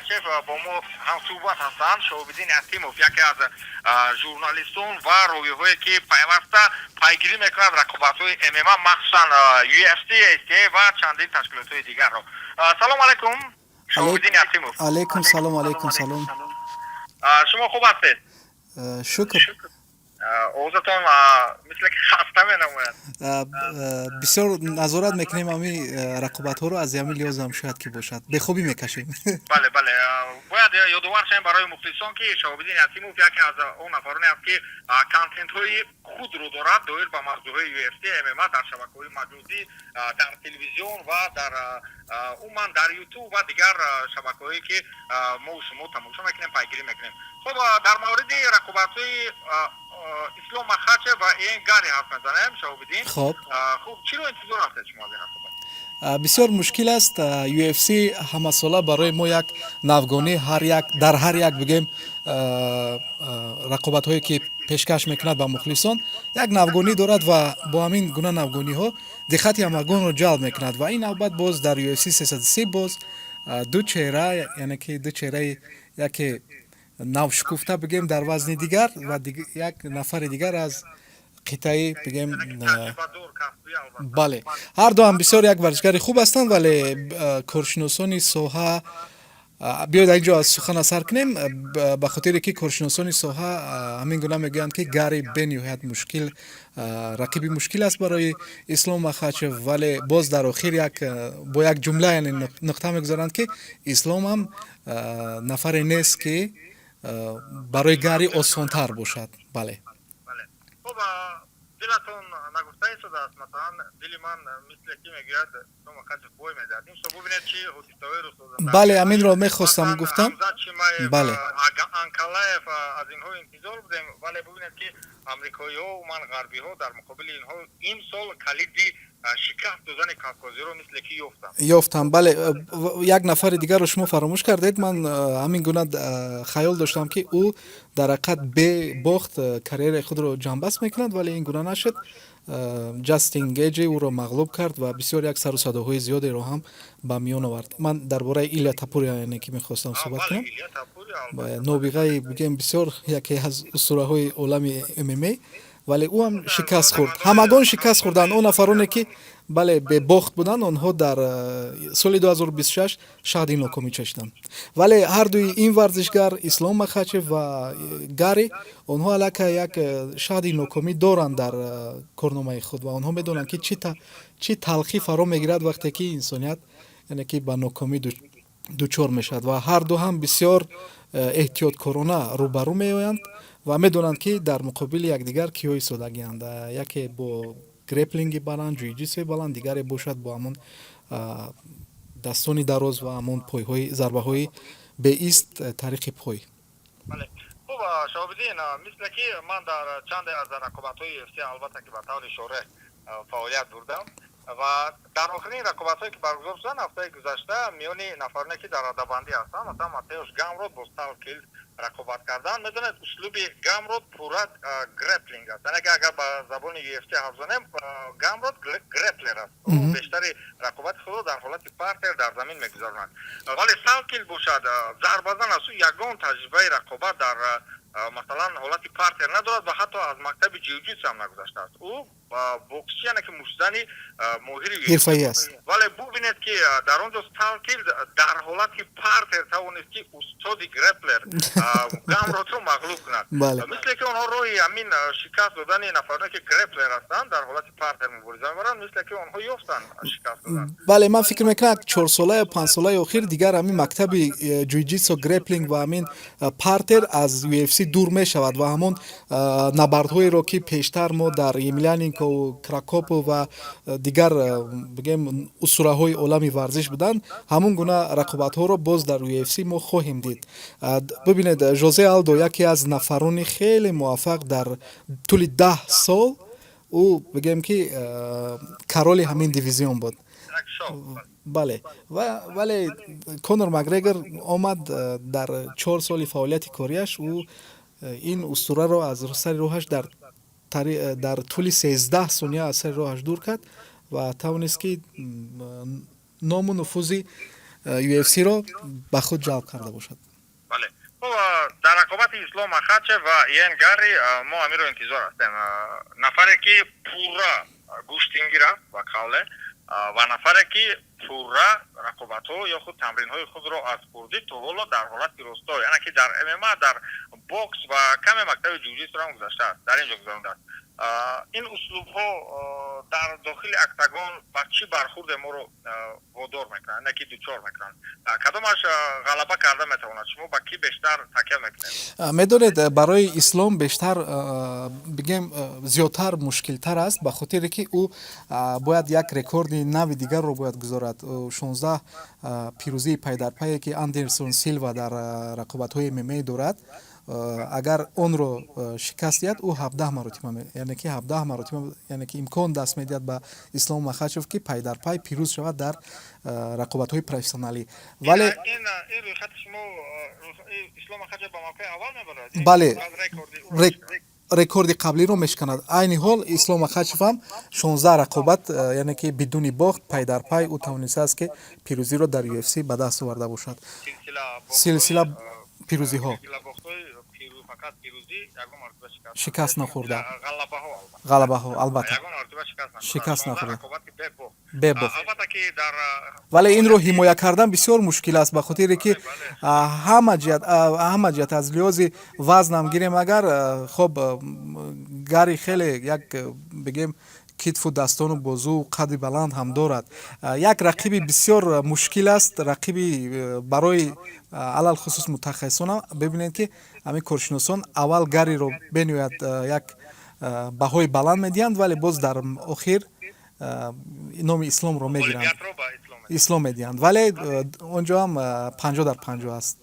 Махачев бо мо ҳамсӯҳбат ҳастанд. Шоҳобиддин Ятимов, яке аз журналистон ва ровиҳое, ки пайваста пайгирӣ мекунад рақобатҳои ММА, махсусан UFC, ACA ва чандин ташкилотҳои дигарро. Салом алайкум, Шоҳобиддин Ятимов. Алайкум салом, алайкум салом. Шумо хуб ҳастед? Шукр. Овозатон мисле ки хаста менамояд. Бисёр назорат мекунем ҳами рақобатҳоро, аз ҳамин лиҳозам шояд ки бошад, бехобӣ мекашем. Бале, бояд ёдовар шавем барои мухлисон, ки Шоҳобиддин Ятимов яке аз он нафароне аст, ки контентҳои худро дорад доир ба мавзӯъҳои UFC, ММА дар шабакаҳои маҷозӣ, дар телевизион ва дар умуман дар Ютуб ва дигар шабакаҳое, ки мо шумо тамошо мекунем, пайгирӣ мекунем. Хуб, дар мавриди рақобатҳои Ислом Махачев ва Иэн Гарри ҳарф мезанем, Шоҳобиддин. Хоб. Хуб, чиро интизор ҳастед шумо аз ин рақобат? Бисёр мушкил аст. UFC ҳамасола барои мо як навгонӣ, ҳар як дар ҳар як, бигем, рақобатҳое, ки пешкаш мекунад ба мухлисон, як навгонӣ дорад ва бо ҳамин гуна навгониҳо диққати ҳамагонро ҷалб мекунад. Ва ин навбат боз дар UFC 303 боз ду чеҳра, яъне ки ду чеҳраи, яке навшукуфта, бигем, дар вазни дигар ва як нафари дигар аз қитъаи, бигем. Бале, ҳар дуам бисёр як варзишгари хуб ҳастанд, вале коршиносони соҳа, биёед, инҷо аз сухан сар кунем, ба хотире ки коршиносони соҳа ҳамин гуна мегӯянд, ки Гарри бениҳоят мушкил рақиби мушкил аст барои Ислом Махачев. Вале боз дар охир як бо як ҷумла, яъне нуқта мегузоранд, ки Ислом ҳам нафаре нест, ки барои Гарри осонтар бошад, бале. Хуб, дилатон нагуфта истодааст? Масалан, дили ман мисле ки мегӯяд, Ислом Махачев бой медиҳад. Имсол бубинед, чӣ ҳодисаҳое рух доданд. Бале, ҳаминро мехостам гуфтам, бале. Анкалаев, аз инҳо интизор будем, вале бубинед, ки амрикоиҳо, умуман ғарбиҳо дар муқобили инҳо имсол калиди шикаст додани кавкозиро мисле ки ёфтанд. Ёфтам, бале. Як нафари дигарро шумо фаромӯш кардед. Ман ҳамин гуна хаёл доштам, ки ӯ дар ҳақиқат бебохт карьераи худро ҷамъбаст мекунад, вале ин гуна нашуд. Ҷастин Геҷи ӯро мағлуб кард ва бисёр як сару садоҳои зиёдеро ҳам ба миён овард. Ман дар бораи Илия Тапурия, яъне ки мехостам суҳбат кунам, нобиғаи, бигем, бисёр яке аз устураҳои олами ММА, вале ӯ ҳам шикаст хӯрд. Ҳамагон шикаст хӯрданд. Он нафароне, ки, бале, бебохт буданд, онҳо дар соли 2026 шаҳди нокомӣ чашиданд. Вале ҳардуи ин варзишгар, Ислом Махачев ва Гарри, онҳо аллакай як шаҳди нокомӣ доранд дар корномаи худ ва онҳо медонанд, ки чӣ талхӣ фаро мегирад, вақте ки инсоният, яъне ки, ба нокомӣ дучор мешавад. Ва ҳарду ҳам бисёр эҳтиёткорона рӯбарӯ меоянд ва медонанд, ки дар муқобили якдигар киҳо истодагианд: яке бо греплинги баланд, ҷуйҷитсуи баланд, дигаре бошад бо ҳамон дастони дароз ва ҳамон пойҳои зарбаҳои беист тариқи пой. Хуб, Шоҳобиддин, мисле ки ман дар чанде аз рақобатҳои UFC, албатта ки ба таври шореҳ, фаъолият бурдам ва дар охирин рақобатҳое, ки баргузор шуданд ҳафтаи гузашта миёни нафароне, ки дар радабандӣ ҳастанд, масалан, Матеош Гамрод бо Салкилд рақобат карданд. Медонед, услуби Гамрод пурра греплинг аст, яъне ки агар ба забони UFC ҳарф занем, Гамрод греплер аст, бештари рақобати худро дар ҳолати партер дар замин мегузаронад. Вале Салкилд бошад зарбазан аст, ӯ ягон таҷрибаи рақобат дар, масалан, ҳолати партер надорад ва ҳатто аз мактаби ҷиуҷитсу ҳам нагузаштааст. Ӯ боксчи, яъне ки муштзани моҳири ҳирфаӣ аст. Вале бубинед, ки дар он ҷо Салкилд дар ҳолати партер тавонист, ки устоди греплер Гамротро мағлуб кунад. Мисле ки онҳо роҳи ҳамин шикаст додани нафароне, ки греплер ҳастанд, дар ҳолати партер мубориза мебаранд, мисле ки онҳо ёфтанд шикаст додан. Бале, ман фикр мекунам, 4 сола ё 5 солаи охир дигар ҳамин мактаби ҷуйҷитсу, греплинг ва ҳамин партер аз UFC дур мешавад ва ҳамон набардҳоеро, ки пештар мо дар Емелианенко, Крокопов ва дигар, бигем, устураҳои олами варзиш буданд, ҳамон гуна рақобатҳоро боз дар UFC мо хоҳем дид. Бибинед, Жозе Алдо, яке аз нафарони хеле муваффақ дар тӯли 10 сол, ӯ, бигем, ки короли ҳамин дивизион буд, бале. Вале Конор Макгрегор омад, дар 4 соли фаъолияти кориаш ӯ ин устураро аз сари роҳаш дар тӯли 13 сония аз сари роҳаш дур кард ва тавонист, ки ному нуфузи UFC-ро ба худ ҷалб карда бошад. Бале, хуб, дар рақобати Ислом Махачев ва Иен Гарри мо ҳаминро интизор ҳастем: нафаре, ки пурра гӯштингир аст, ба қавле, ва нафаре, ки пурра рақобатҳо ё худ тамринҳои худро аз хурдӣ то ҳоло дар ҳолати росто, яъне ки дар ММА, дар бокс ва каме мактаби ҷуҷитсуро ҳам гузаштааст, дар ин ҷо гузарондааст. Ин услубҳо дар дохили октагон ба чӣ бархурде моро водор мекунанд, яъне ки дучор мекунанд? Кадомаш ғалаба карда метавонад? Шумо ба кӣ бештар такя мекунед? Медонед, барои Ислом бештар, бигем, зиёдтар мушкилтар аст, ба хотире ки ӯ бояд як рекорди нави дигарро бояд гузорад: 16 пирӯзии пайдарпае, ки Андерсон Силва дар рақобатҳои ММА дорад. Агар онро шикаст диҳад, ӯ 17 маротиба, яъне ки 17 маротиба, яъне ки имкон даст медиҳад ба Ислом Махачев, ки пайдарпай пирӯз шавад дар рақобатҳои профессионалӣ, вале Ин рӯйхати шумо Ислом Махачев ба мавқеи аввал мебарад? Бале, рекорди қаблиро мешиканад. Айни ҳол Ислом Махачев ҳам 16 рақобат, яъне ки бидуни бохт, пайдарпай ӯ тавонистааст, ки пирӯзиро дар UFC ба даст оварда бошад, силсила пирӯзиҳо, шикаст нахӯрда, ғалабаҳо, албатта, шикаст нахӯрда, бебохт. Вале инро ҳимоя кардан бисёр мушкил аст, ба хотире ки ҳама ҷиҳат, аз лиҳози вазнам гирем агар, хоб, Гарри хеле як, бигем, китфу дастону бозу, қадди баланд ҳам дорад. Як рақиби бисёр мушкил аст, рақиби барои алалхусус мутахассисонам. Бибинед, ки ҳамин коршиносон аввал Гарриро бениҳоят як баҳои баланд медиҳанд, вале боз дар охир номи Исломро мегиранд, Ислом медиҳанд, вале он ҷо ҳам 50 дар 50 аст.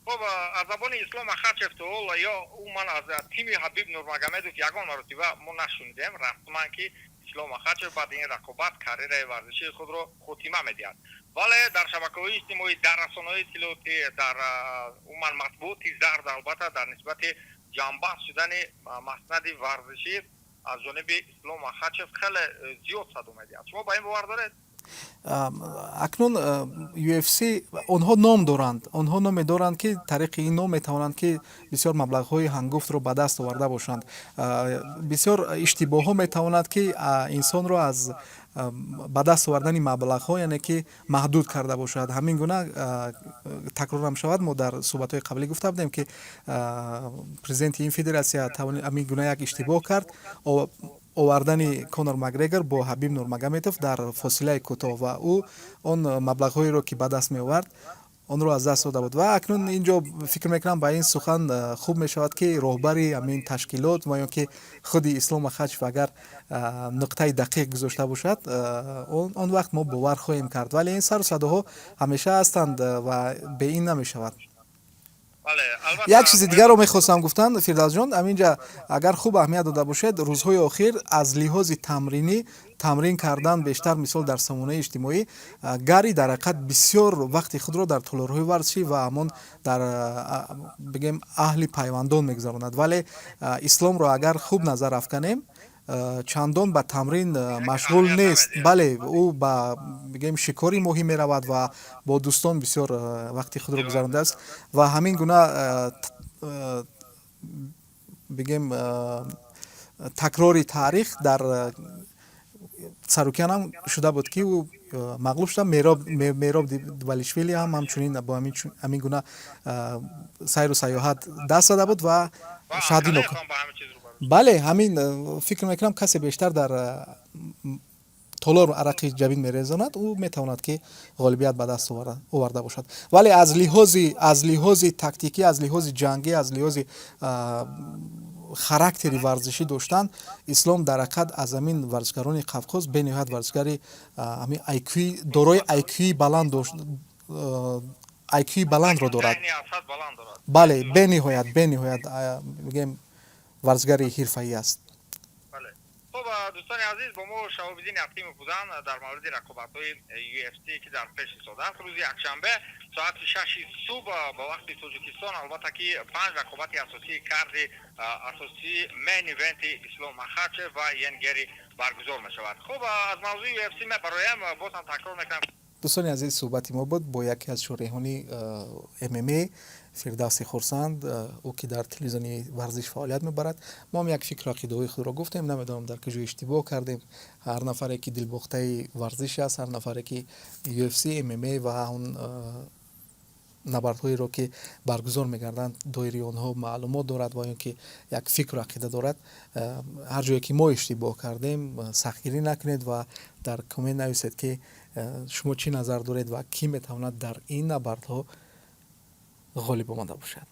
Хуб, аз забони Ислом Махачев то ҳол ё умуман аз тими Ҳабиб Нурмагомедов ягон маротиба мо нашунидем расман, ки Ислом Махачев баъди ин рақобат карьераи варзишии худро хотима медиҳад. Вале дар шабакаҳои иҷтимоӣ, дар расонаҳои иттилоотӣ, дар умуман матбуоти зард, албатта, дар нисбати ҷамъбаст шудани маснади варзишӣ аз ҷониби Ислом Махачев хеле зиёд садо медиҳад. Шумо ба ин бовар доред? Акнун UFC, онҳо ном доранд, онҳо номе доранд, ки тариқи ин ном метавонанд, ки бисёр маблағҳои ҳангуфтро ба даст оварда бошанд. Бисёр иштибоҳҳо метавонад, ки инсонро аз ба даст овардани маблағҳо, яъне ки, маҳдуд карда бошад. Ҳамин гуна такрорам шавад, мо дар суҳбатҳои қаблӣ гуфта будем, ки президенти ин федератсия ҳамин гуна як иштибоҳ кард: овардани Конор Макгрегор бо Ҳабиб Нурмагомедов дар фосилаи кӯтоҳ, ва ӯ он маблағҳоеро, ки ба даст меовард, онро аз даст дода буд. Ва акнун ин ҷо фикр мекунам, ба ин сухан хуб мешавад, ки роҳбари ҳамин ташкилот ва ё ки худи Ислом Махачев агар нуқтаи дақиқ гузошта бошад, он вақт мо бовар хоҳем кард. Вале ин сару садоҳо ҳамеша ҳастанд ва бе ин намешавад. Як чизи дигарро мехостам гуфтан, Фирдавсҷон. Ҳаминҷа агар хуб аҳамият дода бошед, рӯзҳои охир аз лиҳози тамринӣ, тамрин кардан бештар, мисол, дар сомонаи иҷтимоӣ, Гарри дар ҳақиқат бисёр вақти худро дар толорҳои варзишӣ ва ҳамон дар, бигем, аҳли пайвандон мегузаронад. Вале Исломро агар хуб назар афканем, чандон ба тамрин машғул нест. Бале, ӯ ба, бигем, шикори моҳӣ меравад ва бо дӯстон бисёр вақти худро гузарондааст. Ва ҳамин гуна, бигем, такрори таърих дар Сарукян ҳам шуда буд, ки ӯ мағлуб шуда. Мероб Двалишвили ҳам ҳамчунин бо ҳамин гуна сайру саёҳат даст зада буд ва шаҳди. Бале, ҳамин фикр мекунам, касе бештар дар толор арақи ҷабин мерезонад, ӯ метавонад, ки ғолибият ба даст оварда бошад. Вале аз лиҳози тактикӣ, аз лиҳози ҷангӣ, аз лиҳози характери варзишӣ доштан, Ислом дар ҳақиқат аз ҳамин варзишгарони Қавқоз бениҳоят варзишгари ҳамин IQ, дорои IQ баланд, IQ баландро дорад. Бале, бениҳоят, бигем, варзишгари ҳирфаӣ аст. Хуб, дӯстони азиз, бо мо Шаҳобиддин Ятимов буданд дар мавриди рақобатҳои UFC, ки дар пеш истодааст. Рӯзи якшанбе соати 6-и субҳ ба вақти Тоҷикистон, албатта, ки панҷ рақобати асосии карди асосии main event и Ислом Махачев ва Иен Гери баргузор мешавад. Хуб, аз мавзӯи UFC мебароям, боз ҳам такрор мекунам. Дӯстони азиз, суҳбати мо буд бо яке аз шореҳони ММА, Фирдавси Хурсанд, ӯ ки дар телевизиони Варзиш фаъолият мебарад. Мо ҳам як фикру ақидаҳои худро гуфтем. Намедонам, дар куҷо иштибоҳ кардем. Ҳар нафаре ки дилбохтаи варзиш аст, ҳар нафаре ки UFC, ММА ва он набардҳоеро, ки баргузор мегарданд, доираи онҳо маълумот дорад ва ё ки як фикру ақида дорад, ҳар ҷое ки мо иштибоҳ кардем, сахтгирӣ накунед ва дар коммент нависед, ки шумо чӣ назар доред ва кӣ метавонад дар ин набардҳо ғолиб омада бошад.